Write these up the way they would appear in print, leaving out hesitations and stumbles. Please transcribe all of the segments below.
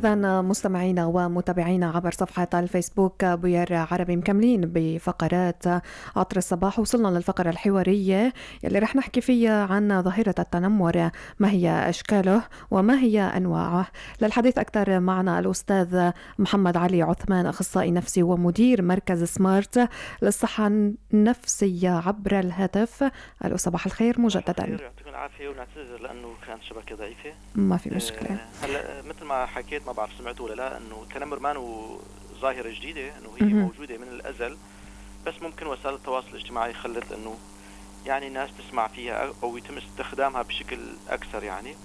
إذا مستمعينا ومتابعينا عبر صفحة الفيسبوك بوير عربي، مكملين بفقرات عطر الصباح. وصلنا للفقرة الحوارية يلي رح نحكي فيها عن ظاهرة التنمر، ما هي أشكاله وما هي أنواعه. للحديث أكثر معنا الأستاذ محمد علي عثمان، أخصائي نفسي ومدير مركز سمارت للصحة النفسية عبر الهاتف. ألو، صباح الخير مجددا. يعطيكم العافية، ونعتذر لأنه كانت شبكة ضعيفة. ما في مشكلة. هلا مثل ما حكيت، ما بعرف سمعتوا ولا لا، انه التنمر ما ظاهرة جديدة، انه هي موجودة من الازل، بس ممكن وسائل التواصل الاجتماعي خلت انه يعني الناس تسمع فيها او يتم استخدامها بشكل اكثر يعني.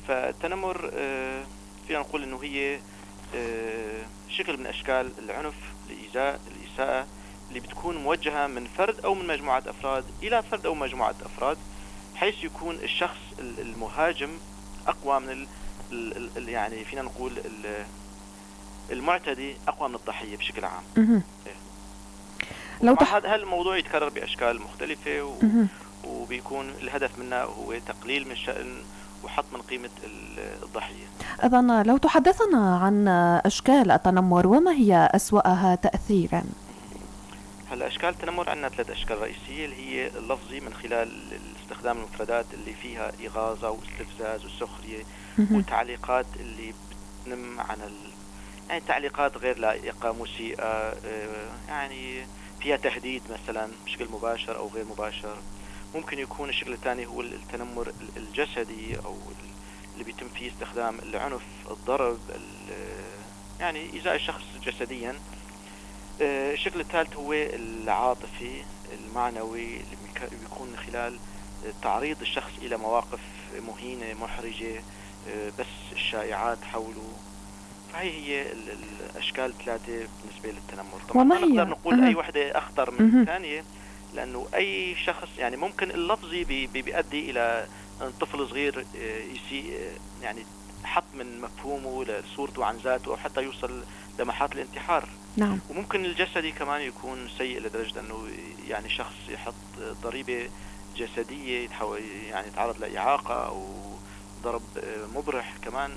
فالتنمر فينا نقول انه هي شكل من اشكال العنف، الايذاء، الاساءة اللي بتكون موجهة من فرد او من مجموعة افراد الى فرد او مجموعة افراد، حيث يكون الشخص المهاجم اقوى من ال يعني فينا نقول المعتدي اقوى من الضحية بشكل عام. إيه. لو هذا الموضوع يتكرر باشكال مختلفة وبيكون الهدف منه هو تقليل من شأن وحط من قيمة الضحية. اذا لو تحدثنا عن اشكال التنمر وما هي اسوأها تاثيرا؟ هلا اشكال التنمر عندنا ثلاث اشكال رئيسية، اللي هي اللفظي من خلال استخدام المفردات اللي فيها اغاظه واستفزاز وسخرية وتعليقات اللي بتنم عن يعني تعليقات غير لائقة، مسيئه، يعني فيها تهديد مثلا بشكل مباشر او غير مباشر. ممكن يكون الشكل الثاني هو التنمر الجسدي، او اللي بيتم فيه استخدام العنف، الضرب، يعني ايذاء الشخص جسديا. الشكل الثالث هو العاطفي المعنوي، اللي بيكون من خلال تعريض الشخص إلى مواقف مهينة محرجة، بس الشائعات حوله. فهي هي الأشكال الثلاثة بالنسبة للتنمر. طبعا ما نقدر نقول أي وحدة أخطر من الثانية، لأنه أي شخص يعني ممكن اللفظي بيؤدي إلى أن طفل صغير يسيء يعني حط من مفهومه لصورته عن ذاته، أو حتى يوصل لمحات الانتحار. نعم. وممكن الجسدي كمان يكون سيء لدرجة أنه يعني شخص يحط ضريبة جسدية، يعني يتعرض لإعاقة أو ضرب مبرح. كمان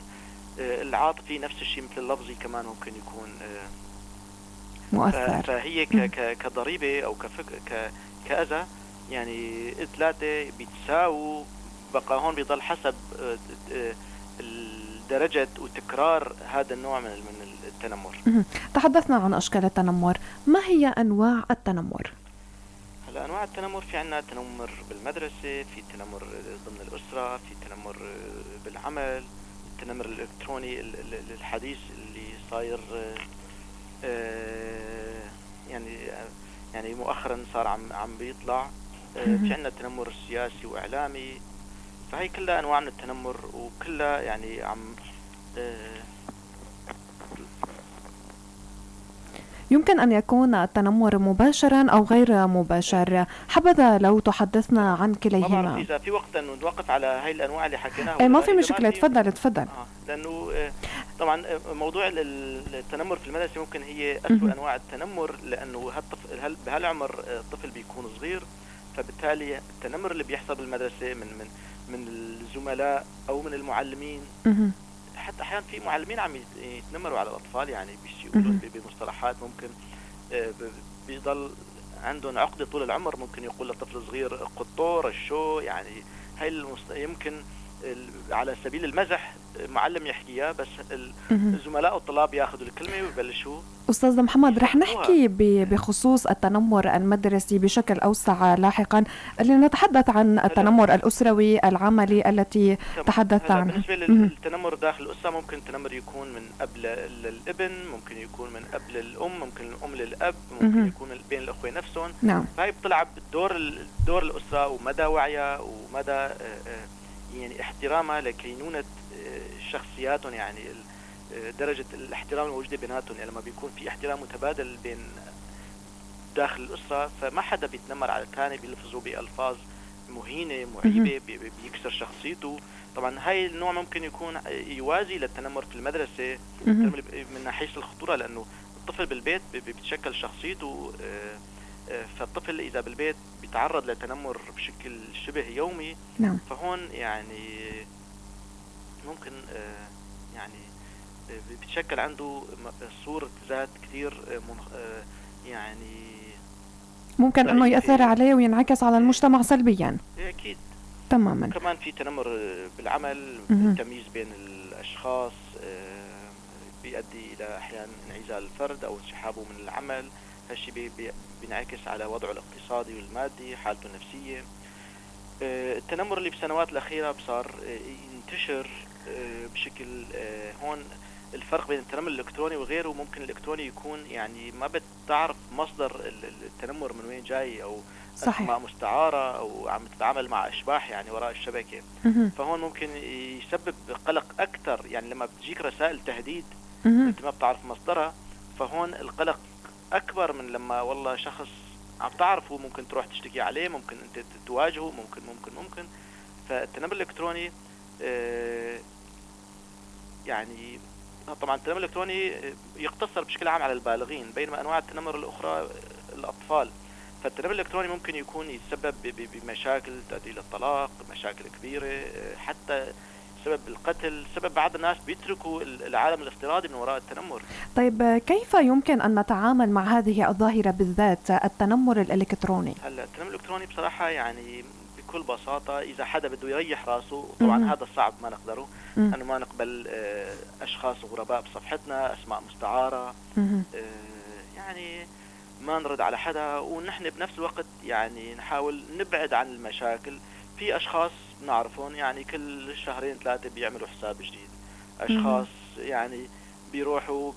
العاطفي نفس الشيء مثل اللفظي كمان ممكن يكون مؤثر. فهي كضريبة أو كأذى، يعني الثلاثة بيتساووا. بقى هون بيضل حسب درجة وتكرار هذا النوع من التنمر. تحدثنا عن أشكال التنمر، ما هي أنواع التنمر؟ هلا أنواع التنمر في عنا تنمر بالمدرسة، في تنمر ضمن الأسرة، في تنمر بالعمل، التنمر الإلكتروني الحديث اللي صاير يعني مؤخرا صار عم بيطلع. في عنا تنمر سياسي وإعلامي. فهي كلها انواع من التنمر، وكلها يعني عم يمكن ان يكون التنمر مباشرا او غير مباشر. حبذا لو تحدثنا عن كليهما. ما بعرف اذا في وقت انه نوقف على هاي الانواع اللي حكيناها. ما في مشكلة، تفضل تفضل. لانه طبعا موضوع التنمر في المدرسة ممكن هي اسوء انواع التنمر، لانه هالطفل بهالعمر الطفل بيكون صغير، فبالتالي التنمر اللي بيحصل بالمدرسة من من من الزملاء او من المعلمين. حتى احيانا في معلمين عم يتنمروا على الاطفال، يعني بيسيئوا بمصطلحات ممكن بيضل عندهم عقده طول العمر. ممكن يقول لطفل صغير قطور الشو، يعني هاي يمكن على سبيل المزح معلم يحكيها، بس الزملاء والطلاب ياخذوا الكلمة ويبلشوا. أستاذ محمد، رح نحكي بخصوص التنمر المدرسي بشكل أوسع لاحقا، لنتحدث عن التنمر الأسروي العملي التي تحدثت عنها. بالنسبة للتنمر داخل الأسرة، ممكن التنمر يكون من أب للابن، ممكن يكون من أب للأم، ممكن الأم للأب، ممكن يكون بين الأخوة نفسهم. نعم. فهي بتلعب دور الأسرة ومدى وعيها ومدى يعني احترامها لكينونة شخصياتهم، يعني درجة الاحترام الموجودة بيناتهم. يعني لما بيكون في احترام متبادل بين داخل الأسرة، فما حدا بيتنمر على الثاني، بيلفظه بألفاظ مهينة معيبة، بيكسر شخصيته. طبعا هاي النوع ممكن يكون يوازي للتنمر في المدرسة من ناحية الخطورة، لأنه الطفل بالبيت بيتشكل شخصيته. فالطفل إذا بالبيت بيتعرض لتنمر بشكل شبه يومي. نعم. فهون يعني ممكن يعني بتشكل عنده صورة ذات كثير يعني ممكن انه ياثر عليه وينعكس على المجتمع سلبيا. اكيد تماما. كمان في تنمر بالعمل، التمييز بين الاشخاص بيؤدي الى احيانا انعزال الفرد او انسحابه من العمل. هالشيء بينعكس على وضعه الاقتصادي والمادي، حالته النفسية. التنمر اللي بالسنوات الاخيرة صار ينتشر بشكل، هون الفرق بين التنمر الالكتروني وغيره، ممكن الالكتروني يكون يعني ما بتعرف مصدر التنمر من وين جاي، او صحيح. اسماء مستعارة، او عم تتعامل مع اشباح يعني وراء الشبكة. فهون ممكن يسبب قلق اكثر، يعني لما بتجيك رسائل تهديد انت ما بتعرف مصدرها، فهون القلق اكبر من لما والله شخص عم تعرفه ممكن تروح تشتكي عليه، ممكن انت تواجهه، ممكن ممكن ممكن. فالتنمر الالكتروني يعني طبعا التنمر الالكتروني يقتصر بشكل عام على البالغين، بينما انواع التنمر الاخرى الاطفال. فالتنمر الالكتروني ممكن يكون يتسبب بمشاكل تؤدي للطلاق، مشاكل كبيرة، حتى سبب القتل، سبب بعض الناس بيتركوا العالم الافتراضي من وراء التنمر. طيب كيف يمكن أن نتعامل مع هذه الظاهرة بالذات، التنمر الإلكتروني؟ هلا التنمر الإلكتروني بصراحة يعني بكل بساطة إذا حدا بده يريح راسه، طبعا هذا صعب ما نقدره، أنه ما نقبل أشخاص غرباء بصفحتنا، أسماء مستعارة، يعني ما نرد على حدا، ونحن بنفس الوقت يعني نحاول نبعد عن المشاكل. في أشخاص نعرفهم يعني كل شهرين ثلاثة بيعملوا حساب جديد، أشخاص يعني بيروحوا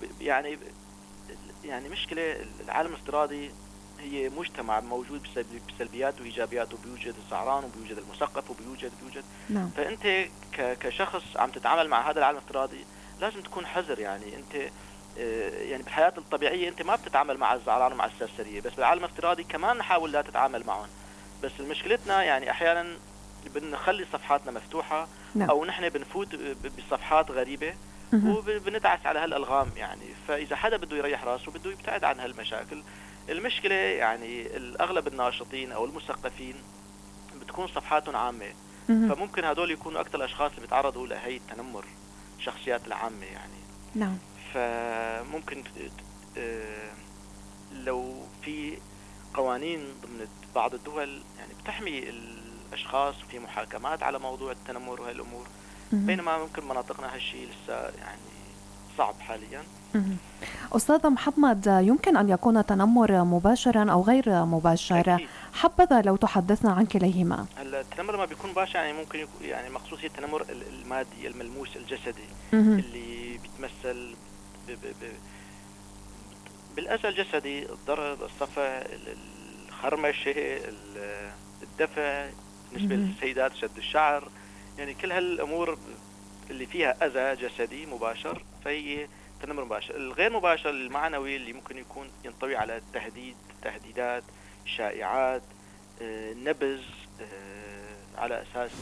يعني مشكلة العالم الافتراضي هي مجتمع موجود بسلبياته وإيجابياته، بيوجد الزعران وبيوجد المثقف وبيوجد نعم. فأنت كشخص عم تتعامل مع هذا العالم الافتراضي لازم تكون حذر. يعني أنت يعني بالحياة الطبيعية أنت ما بتتعامل مع الزعران ومع السرسرية، بس بالعالم الافتراضي كمان نحاول لا تتعامل معهم. بس مشكلتنا يعني أحيانا بنخلي صفحاتنا مفتوحة، نعم. أو نحن بنفوت بصفحات غريبة وبندعس على هالألغام يعني. فإذا حدا بده يريح راسه بده يبتعد عن هالمشاكل. المشكلة يعني الأغلب الناشطين أو المثقفين بتكون صفحاتهم عامة، فممكن هدول يكونوا أكثر الأشخاص اللي بيتعرضوا لهي التنمر، الشخصيات العامة يعني. نعم. فممكن لو في قوانين ضمن بعض الدول يعني بتحمي الأشخاص وفي محاكمات على موضوع التنمر وهالأمور، بينما ممكن مناطقنا هالشيء لسه يعني صعب حاليا. أستاذ محمد، يمكن أن يكون تنمر مباشرا أو غير مباشر، حبذا لو تحدثنا عن كليهما. هلا التنمر ما بيكون مباشر، يعني ممكن يكون يعني مقصود هي التنمر المادي الملموس الجسدي اللي بيتمثل بالأذى الجسدي، الضرب، الصفع، الخرمشة، الدفع، بالنسبة للسيدات شد الشعر، يعني كل هالأمور اللي فيها أذى جسدي مباشر فهي تنمر مباشر. الغير مباشر المعنوي اللي ممكن يكون ينطوي على التهديد، تهديدات، شائعات، نبذ على أساس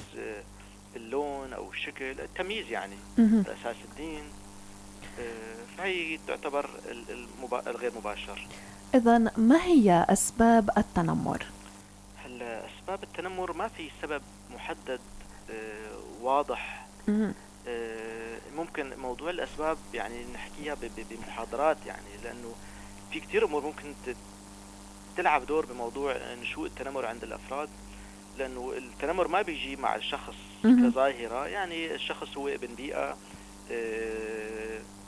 اللون أو الشكل، التمييز يعني على أساس الدين، فهي تعتبر الغير مباشر. إذن ما هي أسباب التنمر؟ هلا أسباب التنمر ما في سبب محدد واضح. ممكن موضوع الأسباب يعني نحكيها بمحاضرات، يعني لأنه في كتير أمور ممكن تلعب دور بموضوع نشوء التنمر عند الأفراد، لأنه التنمر ما بيجي مع الشخص كظاهرة، يعني الشخص هو ابن بيئة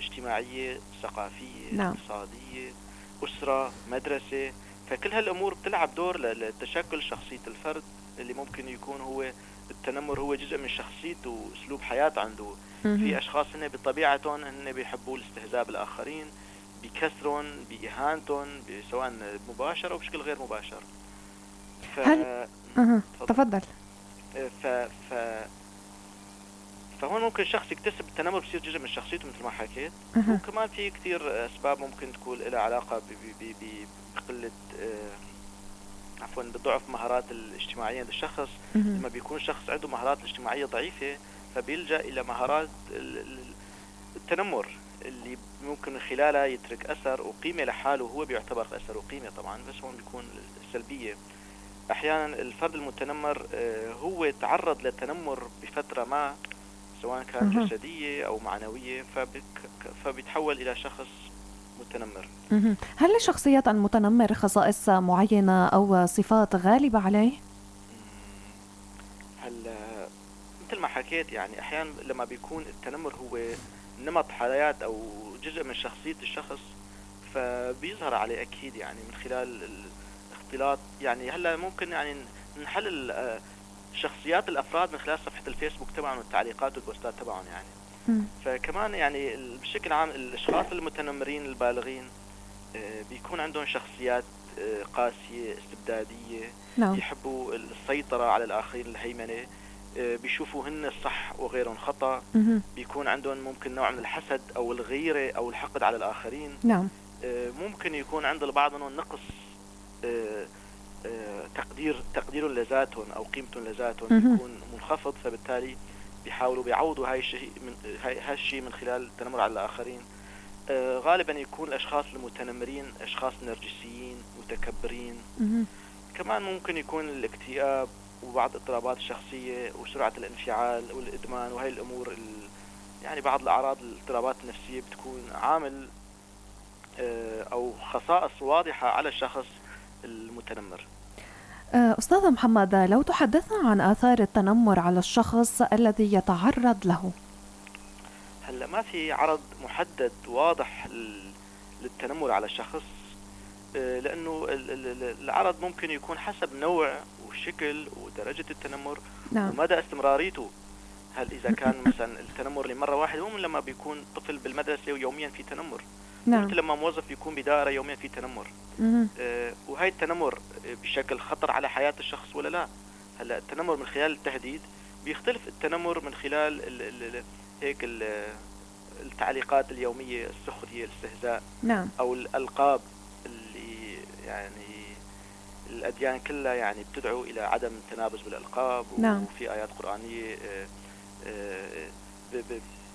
اجتماعية، ثقافية، نعم. اقتصادية، أسرة، مدرسة، فكل هالأمور بتلعب دور لتشكل شخصية الفرد اللي ممكن يكون هو التنمر هو جزء من شخصيته وأسلوب حياته عنده. في أشخاص هن بطبيعتهم هن بيحبوا الاستهزاء بالآخرين، بكسرهم، بإهانتهم، سواء مباشر أو بشكل غير مباشر. هل تفضل. فهون ممكن شخص يكتسب التنمر بصير جزء من شخصيته مثل ما حكيت. وكمان في كثير أسباب ممكن تكون لها علاقة بقلة عفوا بضعف مهارات الاجتماعية عند الشخص. لما بيكون شخص عنده مهارات الاجتماعية ضعيفة فبيلجأ إلى مهارات التنمر اللي ممكن من خلالها يترك أثر وقيمة لحاله، هو بيعتبر أثر وقيمة طبعا، بس هون بيكون سلبية. أحيانا الفرد المتنمر هو تعرض للتنمر بفترة ما، سواء كان جسدية أو معنوية، فبيتحول إلى شخص متنمر. هل لشخصية المتنمر خصائص معينة أو صفات غالبة عليه؟ هلا مثل ما حكيت يعني أحيانا لما بيكون التنمر هو نمط حياة أو جزء من شخصية الشخص فبيظهر عليه أكيد، يعني من خلال الاختلاط. يعني هلا ممكن يعني نحلل شخصيات الأفراد من خلال صفحة الفيسبوك تبعهم والتعليقات والبوستات تبعهم يعني. فكمان يعني بشكل عام الأشخاص المتنمرين البالغين بيكون عندهم شخصيات قاسية استبدادية. نعم. يحبوا السيطرة على الآخرين، الهيمنة، بيشوفوا هن الصح وغيرهم خطأ. بيكون عندهم ممكن نوع من الحسد أو الغيرة أو الحقد على الآخرين. نعم. ممكن يكون عند البعض منهم نقص تقديرهم لذاتهم أو قيمتهم لذاتهم بيكون منخفض، فبالتالي بيحاولوا بيعوضوا هالشيء من خلال التنمر على الآخرين. غالبا يكون الأشخاص المتنمرين أشخاص نرجسيين متكبرين. كمان ممكن يكون الاكتئاب وبعض الاضطرابات الشخصية وسرعة الانفعال والإدمان وهي الأمور يعني بعض الأعراض الاضطرابات النفسية بتكون عامل أو خصائص واضحة على الشخص المتنمر. أستاذ محمد، لو تحدثنا عن آثار التنمر على الشخص الذي يتعرض له. هلا ما في عرض محدد واضح للتنمر على الشخص، لأنه العرض ممكن يكون حسب نوع وشكل ودرجة التنمر. نعم. ومدى استمراريته. هل إذا كان مثلا التنمر لمرة واحدة، مو لما بيكون طفل بالمدرسة ويوميا في تنمر. نعم. مثل لما موظف يكون بدائرة يوميا في تنمر. وهي التنمر بشكل خطر على حياة الشخص ولا لا؟ هلا التنمر من خلال التهديد بيختلف التنمر من خلال هيك التعليقات اليومية، السخرية، الاستهزاء. نعم. أو الألقاب اللي يعني الأديان كلها يعني بتدعو إلى عدم التنابز بالألقاب. نعم. وفي آيات قرآنية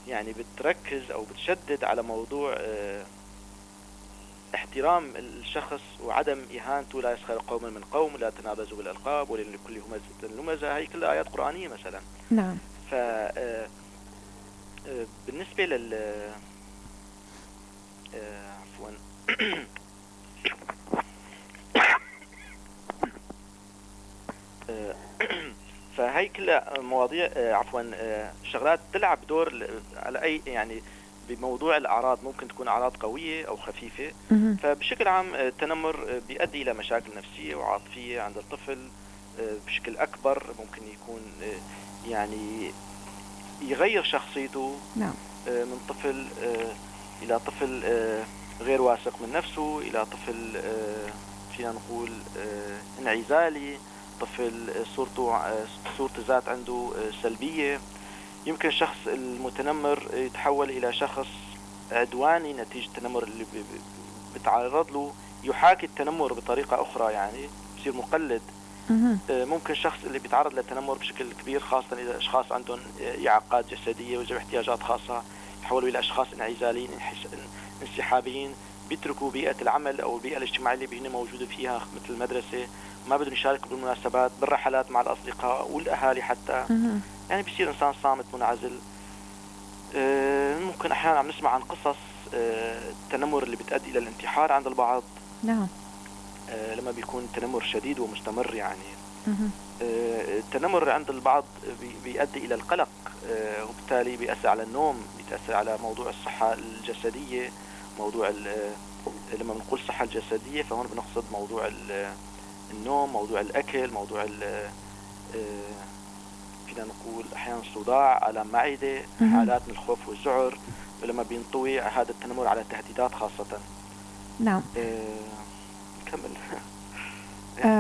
يعني بتركز أو بتشدد على موضوع احترام الشخص وعدم إهانته، لا يسخر قوم من قوم، لا تنابزوا بالألقاب، ولكل همزة لمزة. هي كلها آيات قرآنية مثلا. نعم. ف بالنسبة لل عفوا فهي كلها مواضيع عفوا شغلات تلعب دور على أي يعني بموضوع الأعراض، ممكن تكون أعراض قوية أو خفيفة. فبشكل عام التنمر بيؤدي إلى مشاكل نفسية وعاطفية عند الطفل بشكل أكبر، ممكن يكون يعني يغير شخصيته. نعم. من طفل إلى طفل غير واثق من نفسه، إلى طفل فينا نقول انعزالي، طفل صورة الذات عنده سلبية. يمكن الشخص المتنمر يتحول إلى شخص عدواني نتيجة التنمر اللي بتعرض له، يحاكي التنمر بطريقة أخرى، يعني بصير مقلد. ممكن الشخص اللي بيتعرض للتنمر بشكل كبير، خاصة إذا أشخاص عندهم إعاقات جسدية وذوي احتياجات خاصة، يتحولوا إلى أشخاص انعزاليين، انسحابيين، بيتركوا بيئة العمل أو البيئة الاجتماعية اللي هن موجودة فيها مثل المدرسة، ما بدهم يشاركوا بالمناسبات، بالرحلات مع الأصدقاء والأهالي حتى. يعني بيصير إنسان صامت منعزل. ممكن أحيانا عم نسمع عن قصص التنمر اللي بتؤدي إلى الانتحار عند البعض. نعم. لما بيكون التنمر شديد ومستمر يعني. التنمر عند البعض بيؤدي إلى القلق، وبالتالي بيأثر على النوم، بيتأثر على موضوع الصحة الجسدية، موضوع لما بنقول الصحة الجسدية فهون بنقصد موضوع النوم، موضوع الأكل، موضوع فينا نقول أحيانا صداع، آلام معدة، حالات من الخوف والذعر لما بينطوي هذا التنمر على التهديدات خاصة. نعم. كمل.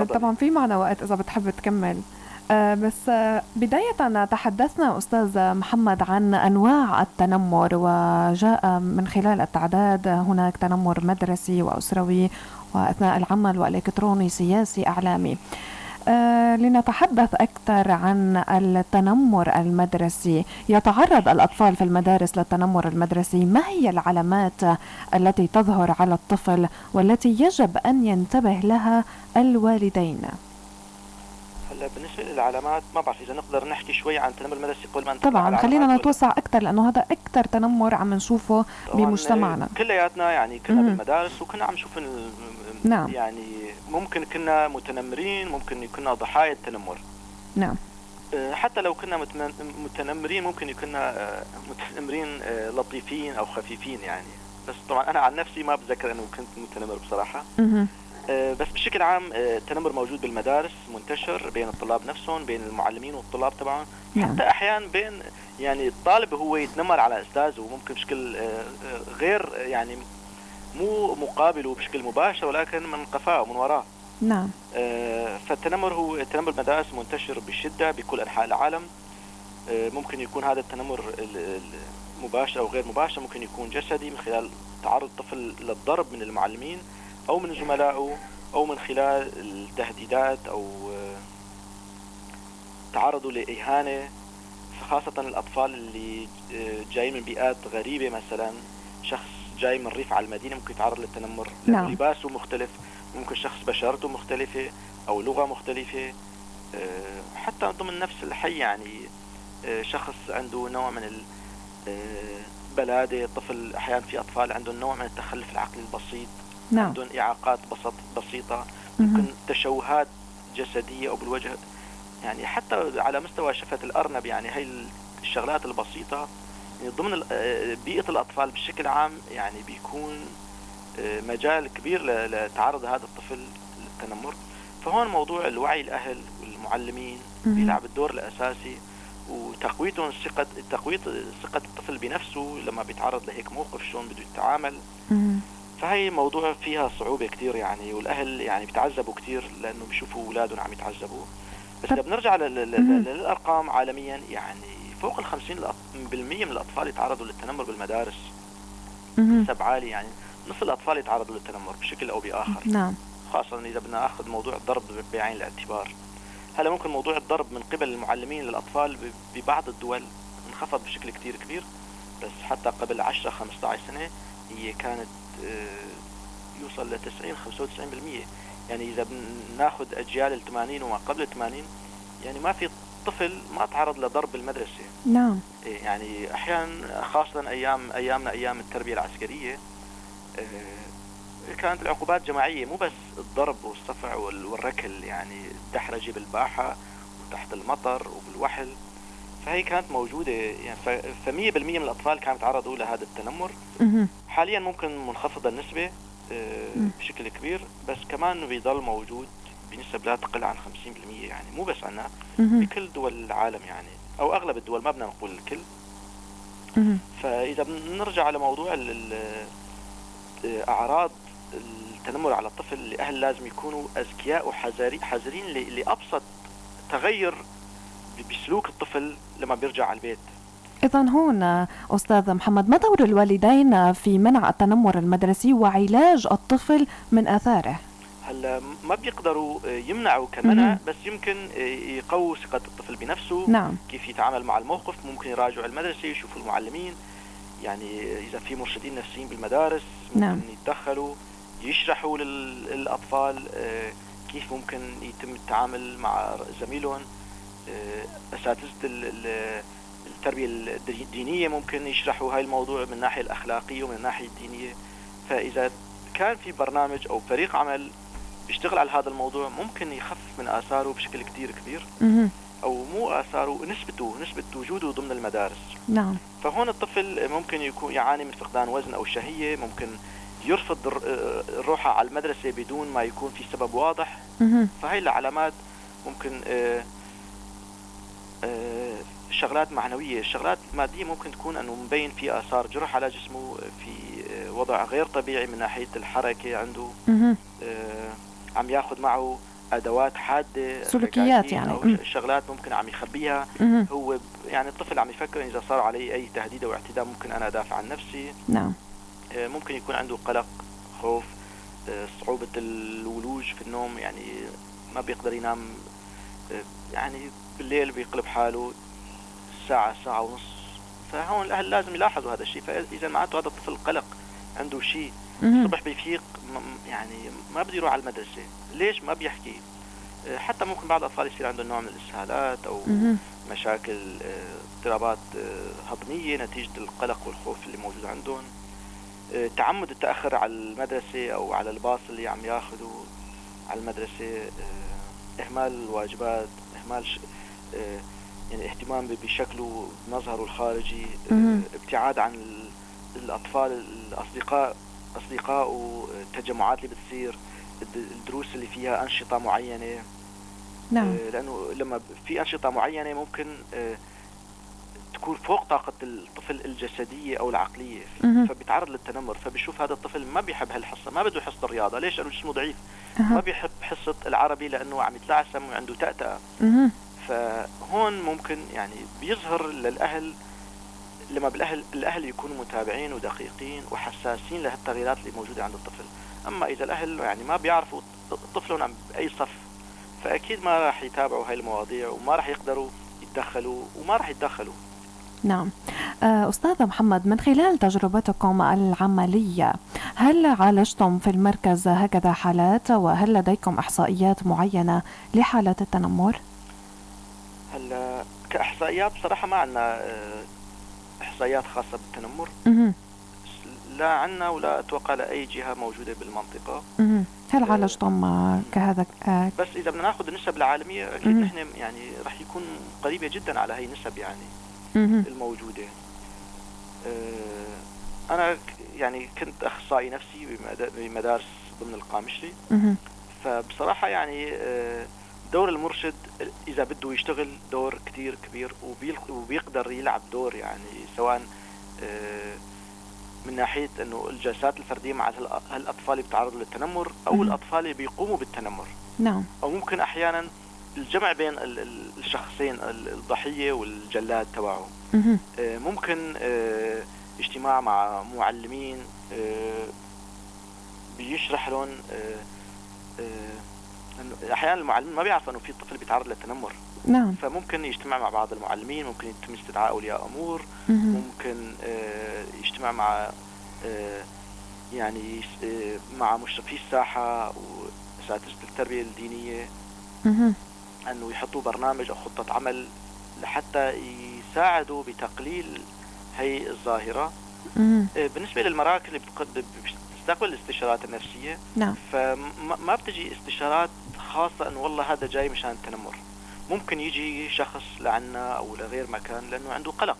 طبعا في معنا وقت إذا بتحب تكمل. بس بداية تحدثنا أستاذ محمد عن أنواع التنمر، وجاء من خلال التعداد هناك تنمر مدرسي وأسروي وأثناء العمل وإلكتروني سياسي أعلامي. لنتحدث أكثر عن التنمر المدرسي. يتعرض الأطفال في المدارس للتنمر المدرسي، ما هي العلامات التي تظهر على الطفل والتي يجب أن ينتبه لها الوالدين؟ هلا هلا بالنسبة للعلامات ما بعرف إذا نقدر نحكي شوي عن التنمر المدرسي قبل ما ننتقل طبعا على خلينا العلامات ولا؟ نتوسع أكثر لأنه هذا أكثر تنمر عم نشوفه طبعاً بمجتمعنا. كلياتنا يعني كنا بالمدارس وكنا عم نشوف نعم. يعني ممكن كنا متنمرين، ممكن كنا ضحايا التنمر. نعم. حتى لو كنا متنمرين ممكن كنا متنمرين لطيفين أو خفيفين يعني، بس طبعا أنا عن نفسي ما بتذكر أنه كنت متنمر بصراحة. بس بشكل عام التنمر موجود بالمدارس، منتشر بين الطلاب نفسهم، بين المعلمين والطلاب طبعا. نعم. حتى أحيانا بين يعني الطالب هو يتنمر على أستاذه، وممكن بشكل غير يعني مو مقابله بشكل مباشر ولكن من قفاه ومن وراه. نعم. فالتنمر هو التنمر بالمدارس منتشر بشدة بكل أنحاء العالم. ممكن يكون هذا التنمر مباشر أو غير مباشر، ممكن يكون جسدي من خلال تعرض الطفل للضرب من المعلمين أو من زملائه، أو من خلال التهديدات أو تعرضوا لإهانة، خاصة الأطفال اللي جايين من بيئات غريبة، مثلا شخص جاي من ريف على المدينة ممكن يتعرض للتنمر لأنه نعم. لباسه مختلف، ممكن شخص بشرته مختلفة أو لغة مختلفة، حتى ضمن نفس الحي يعني شخص عنده نوع من بلادة، طفل أحيانا في أطفال عندهم نوع من التخلف العقلي البسيط. نعم. عندهم إعاقات بسيطة، ممكن تشوهات جسدية أو بالوجه، يعني حتى على مستوى شفة الأرنب، يعني هاي الشغلات البسيطة يعني ضمن بيئة الأطفال بشكل عام يعني بيكون مجال كبير لتعرض هذا الطفل للتنمر. فهون موضوع الوعي الأهل والمعلمين بيلعب الدور الأساسي، وتقويتهم تقوية ثقة الطفل بنفسه لما بيتعرض لهيك موقف شلون بده يتعامل. فهي موضوع فيها صعوبة كتير يعني، والأهل يعني بيتعذبوا كتير لأنه بيشوفوا أولادهم عم يتعذبوا. بس إذا بنرجع للأرقام عالميا، يعني فوق 50% من الأطفال يتعرضوا للتنمر بالمدارس. نسب عالية، يعني نص الأطفال يتعرضوا للتنمر بشكل أو بآخر. نعم. خاصة إذا بدنا ناخذ موضوع الضرب بعين الاعتبار. هلا ممكن موضوع الضرب من قبل المعلمين للأطفال ببعض الدول انخفض بشكل كتير كبير، بس حتى قبل 10-15 سنة هي كانت يوصل لتسعين خمسة وتسعين بالمية. يعني إذا بناخذ أجيال الثمانين وما قبل الثمانين، يعني ما في طفل ما تعرض لضرب المدرسة. نعم. إيه، يعني أحيانا خاصة أيامنا أيام التربية العسكرية، كانت العقوبات جماعية، مو بس الضرب والصفع والركل، يعني الدحرجة بالباحة وتحت المطر وبالوحل، فهي كانت موجودة. يعني فمية بالمية من الأطفال كانوا يتعرضوا لهذا التنمر. حاليا ممكن منخفضة النسبة بشكل كبير، بس كمان بيضل موجود بنسب لا تقل عن 50%، يعني مو بس عنا، بكل دول العالم يعني، أو أغلب الدول، ما بدنا نقول الكل. فإذا بنرجع على موضوع أعراض التنمر على الطفل، الأهل لازم يكونوا أذكياء وحذرين لأبسط تغير بسلوك الطفل لما بيرجع على البيت. إذن هون أستاذ محمد، ما دور الوالدين في منع التنمر المدرسي وعلاج الطفل من آثاره؟ هلا ما بيقدروا يمنعوا كمنع، بس يمكن يقووا ثقة الطفل بنفسه. نعم. كيف يتعامل مع الموقف، ممكن يراجعوا المدرسة، يشوفوا المعلمين، يعني إذا في مرشدين نفسيين بالمدارس ممكن نعم. يتدخلوا، يشرحوا للأطفال كيف ممكن يتم التعامل مع زميلهم. أساتذة التربية الدينية ممكن يشرحوا هاي الموضوع من الناحية الأخلاقية ومن الناحية الدينية. فإذا كان في برنامج أو فريق عمل بيشتغل على هذا الموضوع ممكن يخفف من آثاره بشكل كتير كبير. أو مو آثاره، نسبة وجوده ضمن المدارس. نعم. فهون الطفل ممكن يكون يعاني من فقدان وزن أو شهية، ممكن يرفض الروحة على المدرسة بدون ما يكون في سبب واضح. فهي العلامات ممكن شغلات معنوية، شغلات مادية ممكن تكون أنه مبين في آثار جرح على جسمه، في وضع غير طبيعي من ناحية الحركة عنده. عم ياخذ معه أدوات حادة، سلوكيات ركاكين يعني. أو شغلات ممكن عم يخبيها. هو الطفل عم يفكر إذا صار علي أي تهديد أو اعتداء ممكن أنا أدافع عن نفسي. نعم. ممكن يكون عنده قلق، خوف، صعوبة الولوج في النوم، يعني ما بيقدر ينام، يعني بالليل بيقلب حاله ساعة، ساعة ونص. فهون الأهل لازم يلاحظوا هذا الشيء. فإذا معناته هذا الطفل قلق، عنده شيء. الصبح بيفيق يعني ما بده يروح على المدرسة، ليش ما بيحكي؟ حتى ممكن بعض الأطفال يصير عندهم نوع من الإسهالات أو مشاكل اضطرابات هضمية نتيجة القلق والخوف اللي موجود عندهم. تعمد التأخر على المدرسة أو على الباص اللي عم ياخده على المدرسة، إهمال الواجبات، إهمال يعني اهتمام بشكله بمظهره الخارجي، ابتعاد عن الأطفال الأصدقاء، أصدقائه، التجمعات اللي بتصير، الدروس اللي فيها أنشطة معينة. نعم. لأنه لما في أنشطة معينة ممكن تكون فوق طاقة الطفل الجسدية أو العقلية، فبيتعرض للتنمر. فبيشوف هذا الطفل ما بيحب هالحصة، ما بده حصة الرياضة، ليش؟ لأنه جسمه ضعيف. ما بيحب حصة العربي لأنه عم يتلعثم وعنده تأتأة. فهون ممكن يعني بيظهر للأهل، لما الأهل يكونوا متابعين ودقيقين وحساسين لهالتغييرات اللي موجودة عند الطفل. أما إذا الأهل يعني ما بيعرفوا طفلهم عم بأي صف، فأكيد ما راح يتابعوا هاي المواضيع وما راح يقدروا يتدخلوا وما راح يتدخلوا. نعم. أستاذ محمد، من خلال تجربتكم العملية، هل عالجتم في المركز هكذا حالات، وهل لديكم إحصائيات معينة لحالات التنمر؟ هلا كإحصائيات بصراحة ما عندنا إحصائيات خاصة بالتنمر. لا عندنا ولا أتوقع لأي جهة موجودة بالمنطقة. هل عالجتم كهذا؟ بس إذا بدنا ناخذ النسب العالمية أكيد نحن يعني رح يكون قريبة جدا على هاي النسب يعني الموجودة. أنا يعني كنت أخصائي نفسي بمدارس ضمن القامشلي. فبصراحة يعني دور المرشد إذا بده يشتغل دور كتير كبير، وبيقدر يلعب دور، يعني سواء من ناحية أنه الجلسات الفردية مع هالأطفال اللي بيتعرضوا للتنمر أو الأطفال اللي بيقوموا بالتنمر. نعم. أو ممكن أحيانا الجمع بين الشخصين، الضحية والجلاد تبعه. ممكن اجتماع مع معلمين بيشرح لهم، إنه أحيانا المعلمين ما بيعرفوا إنه في طفل بيتعرض للتنمر. نعم. فممكن يجتمع مع بعض المعلمين، ممكن يتم استدعاء أولياء أمور، ممكن يجتمع مع يعني مع مشرفي الساحة وأساتذة التربية الدينية، أنه يحطوا برنامج أو خطة عمل لحتى يساعدوا بتقليل هي الظاهرة. بالنسبة للمراكز اللي بتستقبل الاستشارات النفسية، نعم. فما بتجي استشارات خاصة أنه والله هذا جاي مشان التنمر. ممكن يجي شخص لعنا أو لغير مكان لأنه عنده قلق،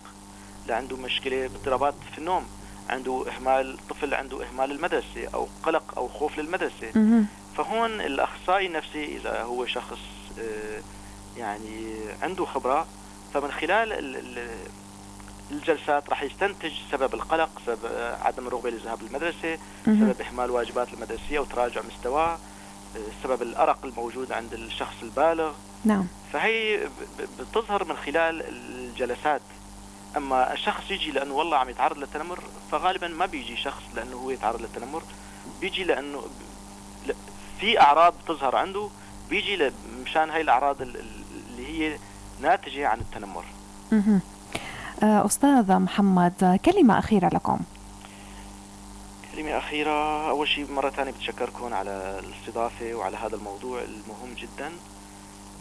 لعنده مشكلة باضطرابات في النوم، عنده إهمال طفل، عنده إهمال المدرسة أو قلق أو خوف للمدرسة. فهون الأخصائي النفسي إذا هو شخص يعني عنده خبرة، فمن خلال الجلسات راح يستنتج سبب القلق، سبب عدم الرغبة للذهاب للمدرسة، سبب إهمال واجبات المدرسية وتراجع مستواه، سبب الأرق الموجود عند الشخص البالغ. نعم. فهي بتظهر من خلال الجلسات. أما الشخص يجي لأنه والله عم يتعرض للتنمر، فغالبا ما بيجي شخص لأنه هو يتعرض للتنمر، بيجي لأنه في أعراض بتظهر عنده، بيجي مشان هاي الأعراض اللي هي ناتجة عن التنمر. أستاذ محمد، كلمة أخيرة لكم. كلمة أخيرة، أول شيء مرة ثانية بتشكركم على الاستضافة وعلى هذا الموضوع المهم جدا.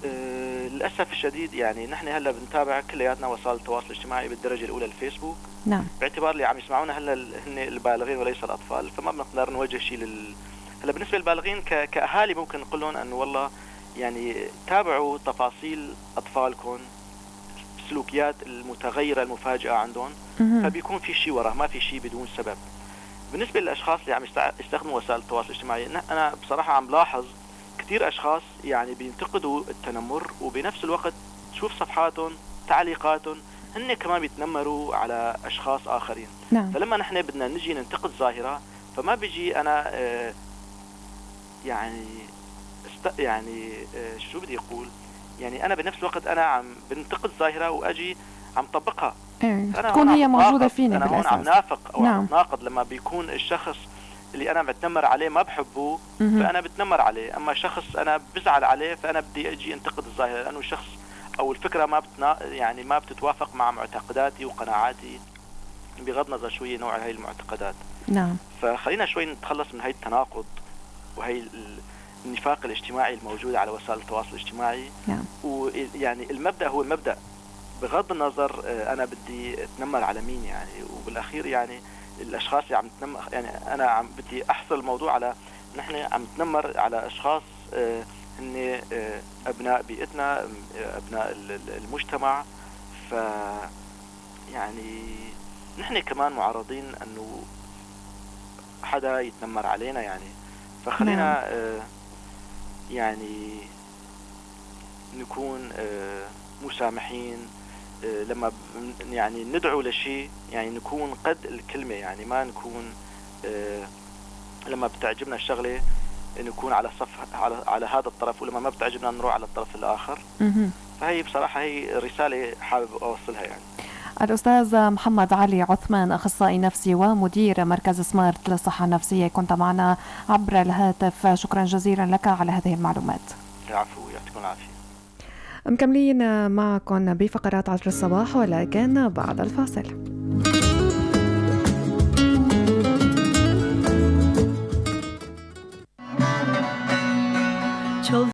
للأسف الشديد يعني نحن هلا بنتابع كلياتنا وسائل التواصل الاجتماعي بالدرجة الأولى الفيسبوك. نعم. باعتبار اللي عم يسمعونا هلا هن البالغين وليس الأطفال، فما بنقدر نوجه شيء هلا بالنسبة للبالغين كأهالي ممكن نقول لهم أنه والله يعني تابعوا تفاصيل أطفالكم، السلوكيات المتغيرة المفاجئة عندهم، فبيكون في شيء وراه، ما في شيء بدون سبب. بالنسبة للأشخاص اللي عم يستخدموا وسائل التواصل الاجتماعي، أنا بصراحة عم لاحظ كثير أشخاص يعني بينتقدوا التنمر، وبنفس الوقت تشوف صفحاتهم تعليقاتهم هن كمان بيتنمروا على أشخاص آخرين. نعم. فلما نحن بدنا نجي ننتقد ظاهرة، فما بيجي أنا يعني يعني شو بدي أقول، يعني أنا بنفس الوقت أنا عم بنتقد ظاهرة وأجي عم طبقها. إيه. تكون هي موجودة فينا أنا بالأساس. هون عم نافق أو نعم. عم ناقض. لما بيكون الشخص اللي أنا بتنمر عليه ما بحبه، فأنا بتنمر عليه، أما شخص أنا بزعل عليه فأنا بدي أجي أنتقد الظاهرة، لأنه الشخص أو الفكرة ما يعني ما بتتوافق مع معتقداتي وقناعاتي، بغض النظر شوية نوع هاي المعتقدات. نعم. فخلينا شوي نتخلص من هاي التناقض وهي النفاق الاجتماعي الموجود على وسائل التواصل الاجتماعي. ويعني المبدأ هو مبدأ بغض النظر أنا بدي أتنمر على مين يعني، وبالأخير يعني الأشخاص اللي عم تنمر، يعني أنا عم بدي أحصل الموضوع على نحن عم نتنمر على أشخاص هن أبناء بيئتنا، أبناء المجتمع. ف يعني نحن كمان معرضين أنه حدا يتنمر علينا يعني، فخلينا يعني نكون مسامحين لما يعني ندعو لشيء، يعني نكون قد الكلمة، يعني ما نكون لما بتعجبنا الشغلة نكون على صف على هذا الطرف، ولما ما بتعجبنا نروح على الطرف الآخر. فهي بصراحة هي رسالة حابب أوصلها يعني. الأستاذ محمد علي عثمان، أخصائي نفسي ومدير مركز سمارت للصحة النفسية، كنت معنا عبر الهاتف، شكرا جزيلا لك على هذه المعلومات. العفو، يعطيكم العافية. مكملين معكم بفقرات عطر الصباح ولكن بعد الفاصل.